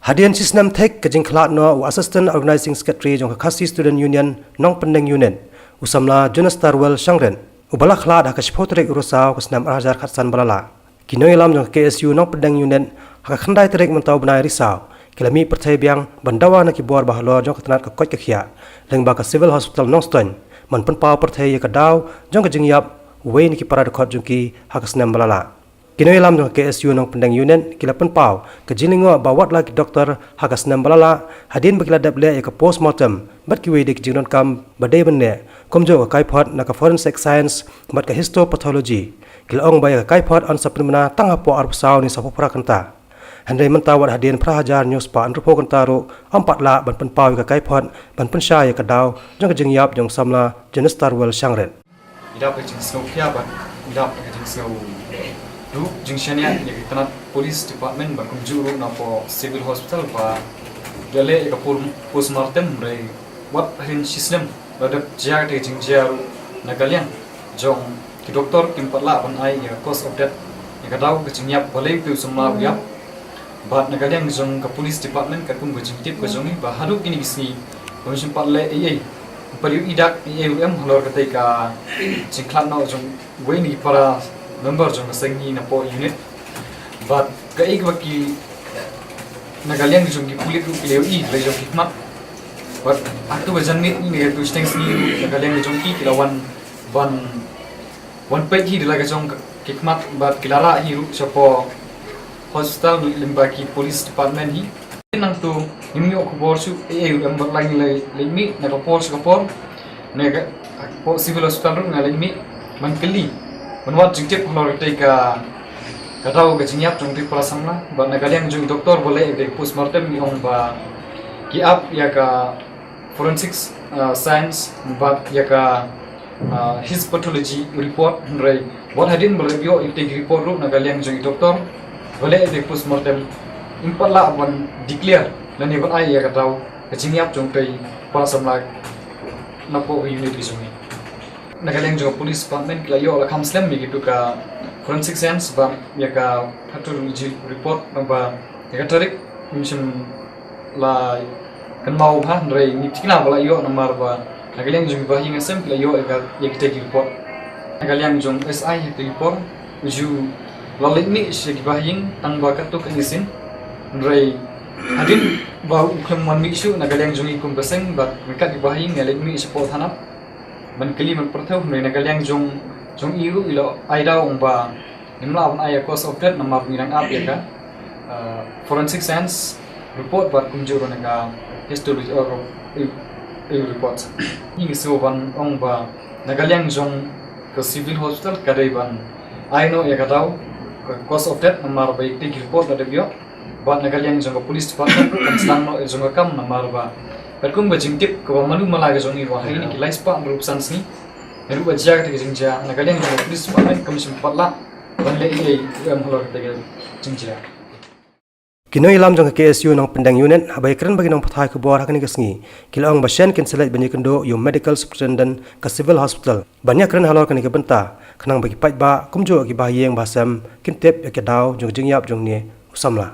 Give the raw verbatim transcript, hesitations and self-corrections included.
Hadien shisnem thik ka jingkhlad noh u Assistant Organising Secretary jong ka Khasi Student Union Nongpyndeng Unit, u samla Jonas Tarwel Shangrit, uba la khlad ha ka shiphew tarik u Risaw ka snem ar hajar khatsan ba la lah. Ki nongïalam jong ka K S U Nongpyndeng Unit ha ka khyndai tarik mynta u bnai Risaw ki la mih pyrthei biang ban dawa na ki bor ba halor jong ka tnat ka koit ka khiah, lyngba ka Civil Hospital Nongstoiñ, ban pynpaw pyrthei ïa ka daw jong ka jingïap uwei na ki para dkhot jong ki ha ka snem ba la lah. Ki nongïalam jong ka K S U Nongpyndeng Unit ki la pynpaw ka jinglyngngoh ba wat la ki doktor ha ka snem ba la lah, hadien ba ki la dep leh ïa ka postmortem bad kiwei de ki jingdonkam ba dei ban leh, kumjuh ka kaiphod na ka forensic science bad ka histopathology. Ki la ong ba ïa ka kaiphod yn sa pynbna tang hapoh arphew saw ne sawphew phra kynta. Hynrei mynta wat hadien phra hajar hynñiew spah hynriewphew kynta ruh ym pat lah ban pynpaw ïa ka kaiphod ban pynshai ïa ka daw jong ka jingïap jong u samla Jonas Tarwel Shangrit. Ngi dap ka jingsngewkhia bad ngi dap ka jingsngew duh jingshaniah ïa ka tnat Police Department bad kumjuh ruh napoh Civil Hospital ba la leh ïa ka por-, postmortem, hynrei wat hadien shisnem la dep jia ka jingjia ruh na ka liang jong ki doktor kim pat lah ban ai ïa ka cause of death, ïa ka daw ka jingïap, balei uto u samla u ïap. Bad na ka liang jong ka Police Department katkum ka jingtip ka jong ngi ba haduh kine ki sngi ba ym shym pat leh ei ei, ym pat ïohi dak ei ei ruh em halor katei ka jingkhlad noh jong uwei na ki para member jong ka seng ngi napoh unit. Bad kaei kaba ki na ka liang jong ki pulit ruh ki la ïohi da la ki jong ki khmat. Bad hato ba janmiet ne hato shiteng sngi ruh na ka liang jong ki ki la wan ban wan peit hi da la ka jong ki khmat bad ki la rah hi ruh shapoh hospital lyngba ki Police Department hi. Nangta ngim ïoh khubor shuh ei ei ruh em bad la ngi la leit mih na ka por sha ka por na ka por Civil Hospital ruh nga leit mih ban kylli ban wad jingtip halor katei ka, ka daw ka jingïap jong utei u para samla. Bad na ka liang jong u doktor ba leh ïa ka postmortem ki ong ba ki ap ïa ka forensic, uh, science bad ïa ka, uh, histopathology report, hynrei wat hadien ba la ïoh ïa utei ki report ruh na ka liang jong u doktor ba leh ïa ka postmortem, ym pat lah ban declare lane ban ai ïa ka daw ka jingïap jong utei u para samla napoh ka unit ka jong ngi. Na ka liang jong ka Police Department ki la ïoh la kham slem ïa kito ka forensic science bad ïa ka pathology report, naba ïa ka tarik ym shym la kynmaw bha, hynrei ngi thikna ba la ïoh namar ba na ka liang jong ki bahaïing hasem ki la ïoh ïa ka, ïa kitei ki report. Na ka liang jong u S I ha kitei ki por u ju la leit mih sha ki bahaïing tang ba katto katne sien, hynrei hadien ba u khlem wan mih shuh na ka liang jong ngi kum ka seng bad ryngkat ki bahaïing ngi leit mih shapoh thana ban kylli ban pyrthew, hynrei na ka liang jong, jong i ruh i la ai daw ong ba ngim lah ban ai ïa ka cause of death namar ba ngi dang ap ïa ka, uh, forensic science report bad kumjuh ruh na ka histology, uh, eh, eh, report. Ngi sngew ban ong ba na ka liang jong ka Civil Hospital ka dei ban ai noh ïa ka daw ka cause of death namar ba ïa kitei ki report la dep ïoh. Bad na ka liang jong ka Police Department ruh kan sdang noh ïa jong ka kam namar ba katkum ka jingtip kaba malu mala ka jong ngi ba ha kine ki lai spah hynriewphew san sngi naduh ba jia katei ka jingjia, na ka liang jong ka Police Department kam shym pat lah ban leh ei ei ruh em halor katei ka jingjia. Ki nongïalam jong ka K S U Nongpyndeng Unit haba ïakren bad ki nongpathai khubor ha kane ka sngi ki la ong ba shen kin sa leit ban ïakynduh ïa u Medical Superintendent ka Civil Hospital ban ïakren halor kane ka bynta, khnang ba ki paidbah kumjuh ki bahaïing bahasem kin tip ïa ka daw jong ka jingïap jong une u samla.